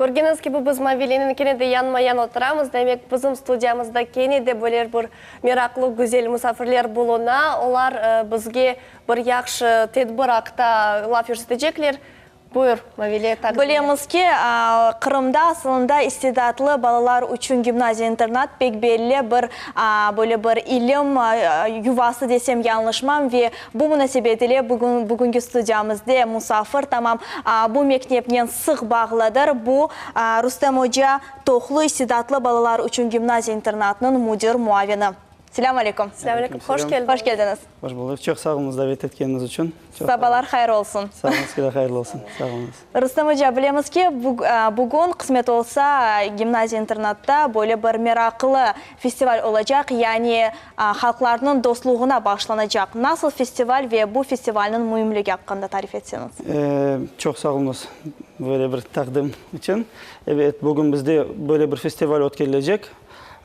Körgeniñiz kibi, biz Mavilenen kene de yanma-yan oturamız. Demek, bizim studiyamızda kene de böyle bir meraqlı, güzel musafirler buluna. Olar bizge bir yahşı tedbir aqta laf yürsetecekler. Buyur, Mavile, taqdim et. Bilemiz ki, Qırımda asılında istidatlı balalar içün gimnaziya-internat pek belli bir, böyle bir ilim yuvası desem yañlışmam ve bu munasebet ile bugün bugünki studiyamızda musafir tamam bu mektepnen sıq bağlıdır. Bu, Rustem oca Tohlu istidatlı balalar içün gimnaziya-internatnıñ müdir muavini. Selâm aleyküm. Selâm aleyküm. Hoş keldiñiz. Hoş keldiñiz. Hoş buldıq. Çoq sağ oluñız davet etkeniñiz içün. Sabalar hayır olsun. Sağ oluñız, sizge de hayırlı olsun. Sağ oluñız. Rustem oca, bilemiz ki, bugün, qısmet olsa, gimnaziya-internatta böyle bir meraqlı festival olacaq, yani halqlarnıñ dostluğına bağışlanacaq. Nasıl festival ve bu festivalniñ müimligi aqqında tarif etseñiz? Çoq sağ oluñız böyle bir taqdim içün. Ebet, bugün bizde böyle bir festival ötkerilecek.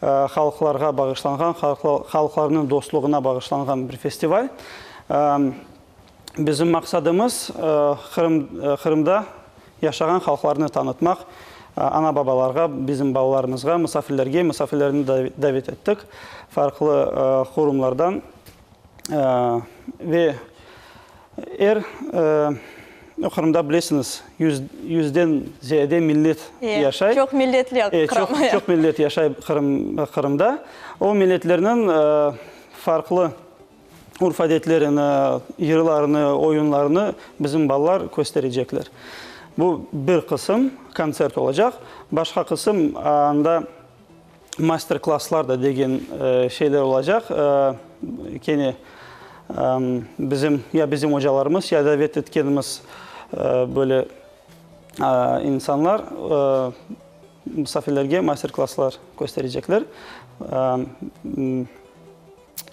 Halqlarğa bağışlanğan, halqlarnıñ dostluğına bağışlanğan bir festival. Bizim maqsadımız, Qırım, Qırımda yaşağan halqlarnı tanıtmaq, ana-babalarğa, bizim balalarımızğa, musafirlerge, musafirlerni davet ettik farqlı qurumlardan ve er, Qırımda bilesiñiz, yüzden ziyade millet yaşay. Çoq milletli Qırım. Çoq millet yaşay Qırımda. O milletlerniñ farqlı urf-adetlerini, yırlarını, oyunlarını bizim balalar kösterecekler. Bu bir qısım, kontsert olacaq. Başqa qısım, anda master-klasslar da degen şeyler olacaq. Kene bizim, ya bizim ocalarımız, ya davet etkenimiz böyle insanlar musafirlerge master-klasslar kösterecekler.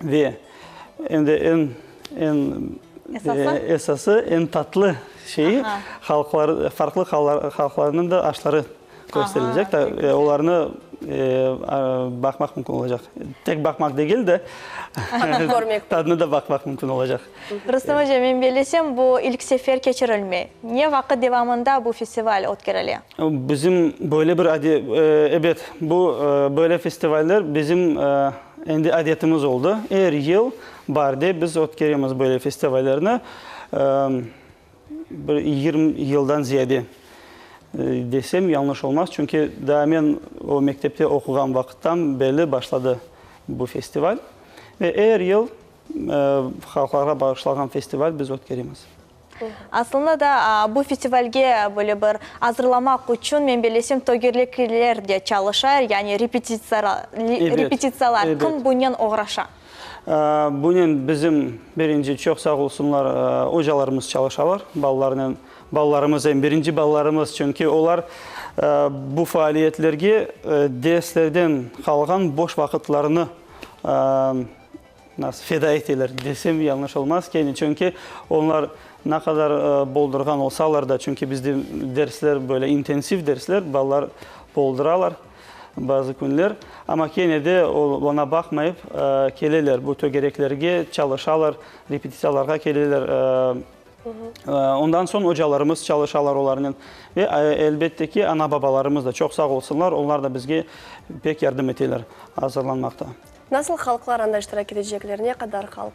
Ve endi eñ, eñ esası, eñ tatlı şeyi, halqlar, farqlı halqlarnıñ da aşları kösterilecek. Olarnı baqmaq mümkün olacaq. Tek baqmaq degil de, tadını da baqmaq mümkün olacaq. Rustem oca, men bellesem, bu ilk sefer keçirilmey. Ne vaqıt devamında bu festival ötkerile? Bizim böyle bir ebet, bu böyle festivaller bizim endi adetimiz oldı. Er yıl baarde biz ötkeremiz böyle festivallerni, bir 20 yıldan ziyade desem yañlış olmaz, çünki daa men o mektepte oquğan vaqıttan berli başladı bu festival. Ve er yıl halqlarğa bağışlanğan festival biz ötkeremiz. Aslında da bu festivalge böyle bir azırlamaq içün, men bellesem, tögerlikler de çalışa, yani repetitsiyalar. Kim bunen oğraşa? Bunen bizim, birinci, çoq sağ olsunlar, ocalarımız çalışalar, balalarnen, balalarımız, eñ birinci balalarımız, çünki olar bu faaliyetlerge derslerden qalğan boş vaqıtlarını Nasıl feda eteler desem yañlış olmaz kene, çünki onlar ne qadar boldurğan olsalar da, çünki bizde dersler böyle intensiv dersler, balalar bolduralar bazı künler, amma kene de oña baqmayıp keleler bu tögereklerge, çalışalar, repetitsiyalarğa keleler. Ondan soñ ocalarımız çalışalar olarnen ve elbette ki, ana-babalarımız da çoq sağ olsunlar, onlar da bizge pek yardım eteler azırlanmaqta. Nasıl halqlar anda iştirak etecekler, ne qadar halq?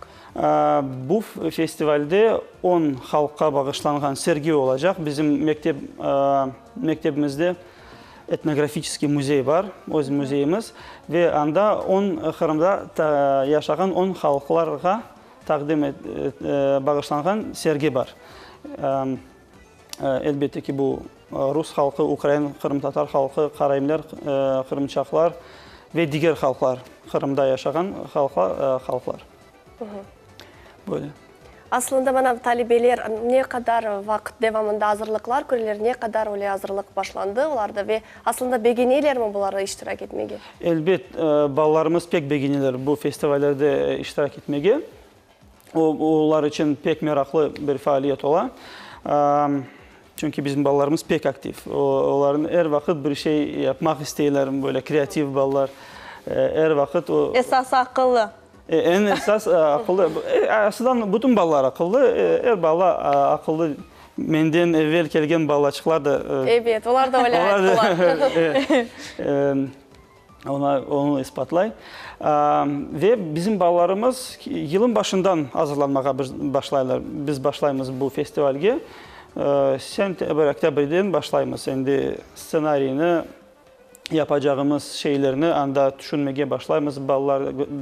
Bu festivalde on halqqa bağışlanğan sergi olacaq. Bizim mektep, mektebimizde etnografiçeskiy müzey bar, öz müzeyimiz ve anda on Qırımda yaşağan on halqlarğa taqdim bağışlanğan sergi bar. Elbette ki, bu rus halqı, ukrain, qırımtatar halqı, qaraimler, qırımçaqlar ve diger halqlar, Qırımda yaşağan halqlar. Böyle. Aslında, mana, talebeler ne qadar vaqıt devamında azırlıqlar köreler, ne qadar öyle azırlıq başlandı olarda ve aslında begenelermi bularda iştirak etmege? Elbet, balalarımız pek begeneler bu festivallerde iştirak etmege. O, olar içün pek meraqlı bir faaliyet ola. Çünki bizim balalarımız pek aktiv. Olarnı er vaqıt bir şey yapmaq isteyler, böyle kreativ balalar. Er vaqıt o. Esası aqıllı. Eñ esas aqıllı. Aslında bütün balalar aqıllı. Er bala aqıllı. Menden evel kelgen balaçıqlar da. Ebet, olar da öyle ayttılar. Onı ispatlay. Ve bizim balalarımız yılın başından azırlanmağa başlaylar. Biz başlaymız bu festivalge. Sentâbr, oktâbrden başlaymız endi stsenariyni, yapacağımız şeylerni anda tüşünmege başlaymız.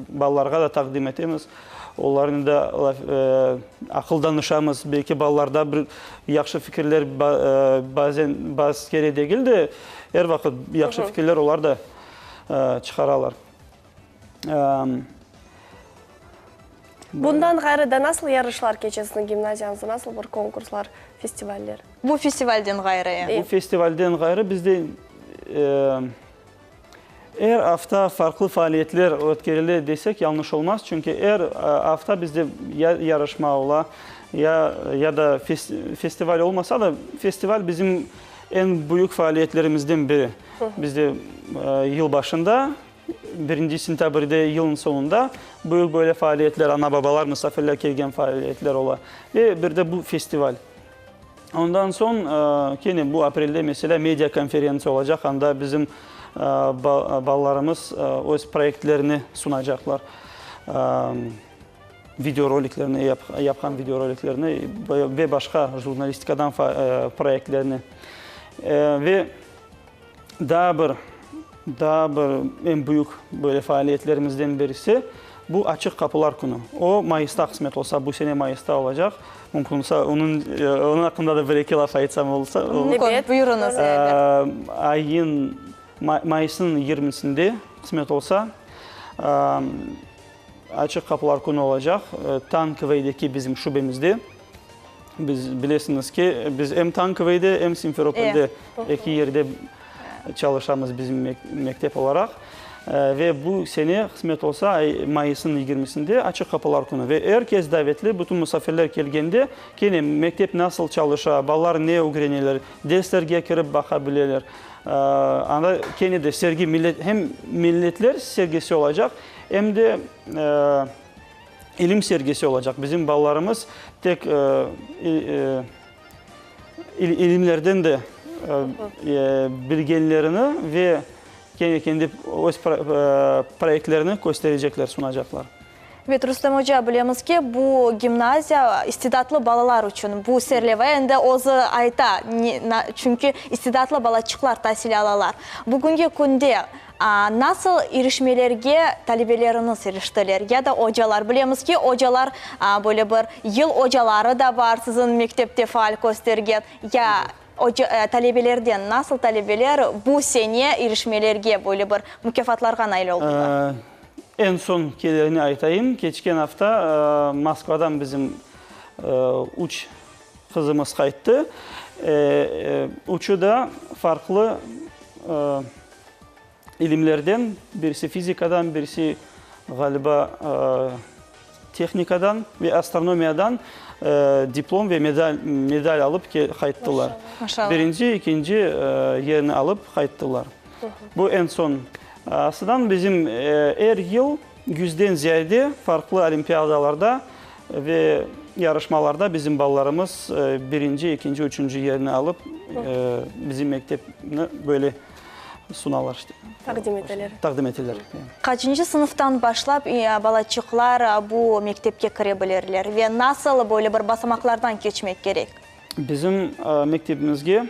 Balalarğa da taqdim etemiz. Olarnen da aqıl danışamız. Belki balalarda bir yahşı fikirler bazen, bazı kere degil de, er vaqıt yahşı fikirler olar da çıqaralar. Bundan ğayrı da nasıl yarışlar keçe siziñ gimnaziyañızda, nasıl bir konkurslar, festivaller? Bu festivalden ğayrı, e. Bu festivalden ğayrı bizde Er afta farqlı faaliyetler ötkerile desek, yañlış olmaz, çünki er afta bizde ya yarışma ola, ya ya da festival olmasa da, festival bizim eñ büyük faaliyetlerimizden biri. Bizde yıl başında, birinci sentâbrde, yılnıñ soñunda büyük böyle faaliyetler, ana-babalar, musafirler kelgen faaliyetler ola. Ve bir de bu festival. Ondan soñ kene bu aprelde, meselâ, media konferentsiya olacaq, anda bizim balalarımız öz proyektlerini sunacaqlar, videoroliklerini, yapqan videoroliklerini ve başqa jurnalistikadan proyektlerini. Ve Daa bir, daa bir eñ büyük böyle faaliyetlerimizden birisi, bu Açıq qapılar künü. O, mayısta qısmet olsa, bu sene mayısta olacaq. Mümkün olsa, onıñ, onıñ aqqında da bir-eki laf aytsam olsa. Mümkün, buyurıñız, elbet. Ayın, mayısnıñ yirmisinde, qısmet olsa, Açıq qapılar künü olacaq, Tankovoydaki bizim şubemizde. Biz bilesiñiz ki, biz em Tankovoyda, em Simferopolde eki yerde çalışamız bizim mektep olaraq. Ve bu sene, qısmet olsa, mayısnıñ yigirmisinde Açıq qapılar künü. Ve er kes davetli, bütün musafirler kelgende, kene mektep nasıl çalışa, balalar ne ögreneler, derslerge kirip baqa bileler. Anda kene de sergi, millet, hem milletler sergisi olacaq, em de ilim sergisi olacaq. Bizim balalarımız tek ilimlerden de bilgenlerini ve kene kendi öz proyektlerini kösterecekler, sunacaqlar. Evet, Rustem oca, bilemiz ki, bu gimnaziya istidatlı balalar içün. Bu serleva endi özü ayta, çünki istidatlı balaçıqlar tasil alalar. Bugünki künde nasıl irişmelerge talebeleriniz iriştiler ya da ocalar? Bilemiz ki, ocalar, böyle bir yıl ocaları da bar siziñ mektepte faal köstergen. Ya talebelerden nasıl talebeler bu sene irişmelerge, böyle bir mukâfatlarğa nail oldılar? Eñ soñ kelerini aytayım, keçken afta Moskvadan bizim üç qızımız qayttı. Üçü de farqlı ilimlerden, birisi fizikadan, birisi, ğaliba, tehnikadan ve astronomiyadan diplom ve medal medal alıp qayttılar. Birinci, ekinci yerini alıp qayttılar. Bu eñ soñ. Aslıdan bizim er yıl yüzden ziyade farqlı olimpiadalarda ve yarışmalarda bizim balalarımız birinci, ekinci, üçünci yerni alıp, bizim mektepni böyle sunalar işte. Taqdim eteler. Taqdim eteler. Qaçıncı sınıftan başlap balaçıqlar bu mektepke kire bilirler ve nasıl böyle bir basamaqlardan keçmek kerek? Bizim mektebimizge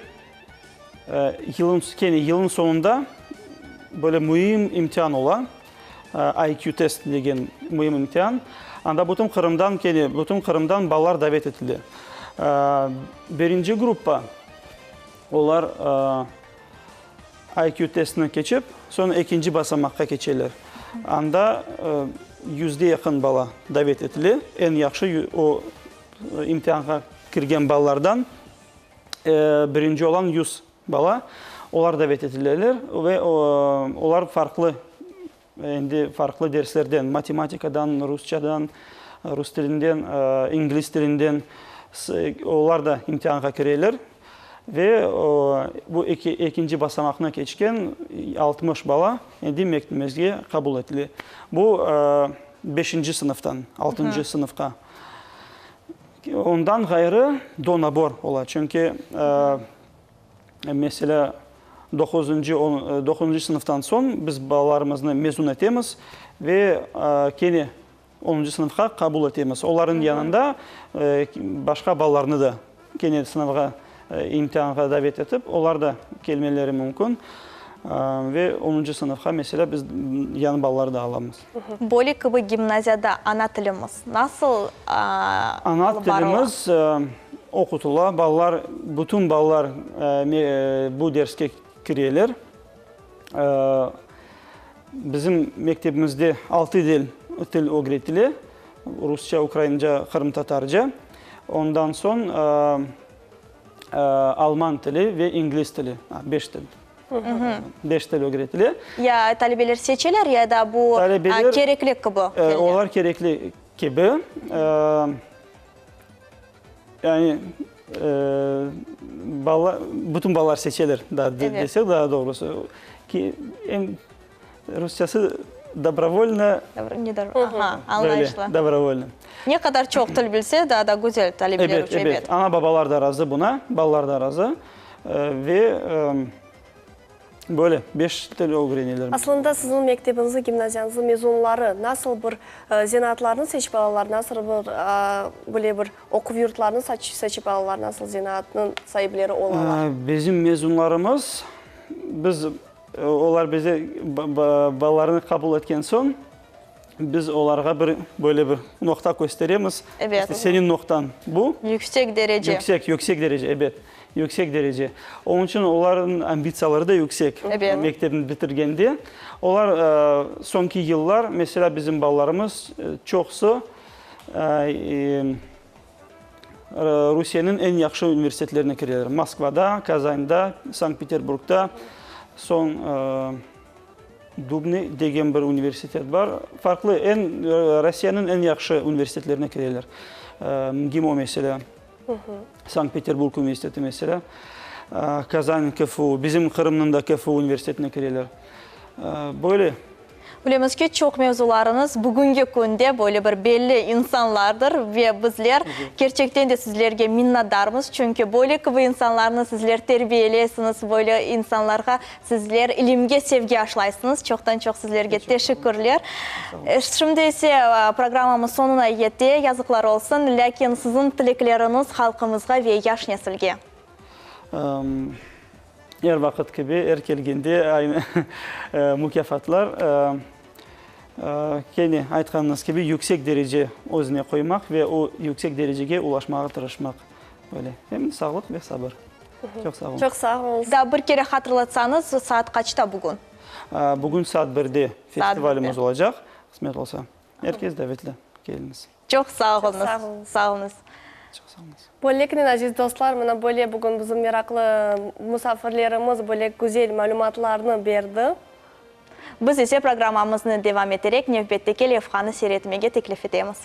Yılın, kene yılın soñunda böyle müim imtian ola, IQ test degen müim imtian. Anda bütün Qırımdan kene, bütün Qırımdan balalar davet etile. Birinci gruppa, olar IQ testini keçip, soñ ekinci basamaqqa keçeler. Anda yüzge yaqın bala davet etile, eñ yahşı o imtianğa kirgen balalardan. Birinci olan 100 bala, olar davet etileler ve olar farqlı, endi farqlı derslerden, matematikadan, rusçadan, rus tilinden, ingliz tilinden, olar da imtianğa kireler. Ve bu ekinci basamaqnı keçken 60 bala endi mektebimizge qabul etile. Bu beşinci sınıftan altıncı sınıfqa. Ondan ğayrı donabor ola, çünki, meselâ, doquzıncı, doquzıncı sınıftan soñ biz balalarımıznı mezun etemiz ve kene onuncı sınıfqa qabul etemiz. Olarnıñ yanında başqa balalarnı da kene sınavğa, imtianğa davet etip, olar da kelmeleri mümkün. Ve onuncı sınıfqa, meselâ, biz yañı balalar da alamız. Böyle kibi gimnaziyada ana tilimiz nasıl Ana tilimiz oqutıla. Balalar, bütün balalar bu derske kireler. Bizim mektebimizde altı dil til ögretile, rusça, ukrainca, qırımtatarca. Ondan soñ alman tili ve ingliz tili, beş til. Beş til ögretile. Ya talebeler seçeler ya da bu kerekli kibi? Olar kerekli kibi. Yani bala, bütün balalar seçeler, daa desek daa doğrusı. Ki, em rusçası dobrovolno. Aha, añlayışlı. Dobrovolno. Ne qadar çoq til bilse, daa da güzel talebeler içün, ebet. Ebet, ana-babalar da razı buna, balalar da razı. Ve Böyle, beş til ögreneler. Aslında siziñ mektebiñizni, gimnaziyañıznıñ mezunları nasıl bir zenaatlarnı seçip alalar, nasıl bir böyle bir oquv yurtlarını seçip alalar, nasıl zenaatnıñ saipleri olalar? Bizim mezunlarımız, biz, olar bize balalarını qabul etken soñ, Biz olarğa bir, böyle bir noqta kösteremiz. Ebet. İşte seniñ noqtañ bu. Yüksek derece. Yüksek, yüksek derece, ebet. Yüksek derece. Onıñ içün olarnıñ ambitsiyaları da yüksek. Ebet. Mektepni bitirgende. Olar soñki yıllar, meselâ, bizim balalarımız çoqusı Rusiyeniñ eñ yahşı universitetlerine kireler. Moskvada, Kazanda, Sankt-Peterburgda, soñ Dubnıy degen bir universitet bar. Farqlı, eñ, Rossiyanıñ eñ yahşı universitetlerine kireler. MGİMO, meselâ, Sankt-Peterburg universiteti, meselâ, Kazan KFU, bizim Qırımnıñ da KFU universitetine kireler. Böyle. Bilemiz ki, çoq mevzularıñız bugünki künde böyle bir belli insanlardır ve bizler kerçekten de sizlerge minnatdarmız, çünki böyle kibi insanlarnı sizler terbiyeleysiñiz, böyle insanlarğa Sizler ilimge sevgi aşlaysıñız. Çoqtan-çoq sizlerge teşekkürler. Şimdi ise programmamız soñuna yete, yazıqlar olsun, lâkin siziñ tilekleriñiz halqımızğa ve yaş nesilge? Er vaqıt kibi, er kelgende aynı mukâfatlar. Kene aytqanıñız kibi, yüksek derece özüne qoymaq ve o yüksek derecege ulaşmağa tırışmaq. Böyle. Em sağlıq ve sabır. Çoq sağ oluñ. Çoq sağ oluñız. Daa bir kere hatırlatsañız, saat qaçta bugün? Bugün saat birde festivalimiz olacaq, qısmet olsa. Er kes davetli, keliñiz. Çoq sağ oluñız. Sağ oluñız. Çoq sağ oluñız. Böyleliknen, aziz dostlar, mına böyle bugün bizim meraqlı musafirlerimiz böyle güzel malümatlarnı berdi. Biz ise programmamıznı devam eterek, nevbetteki levhanı seyretmege teklif etemiz.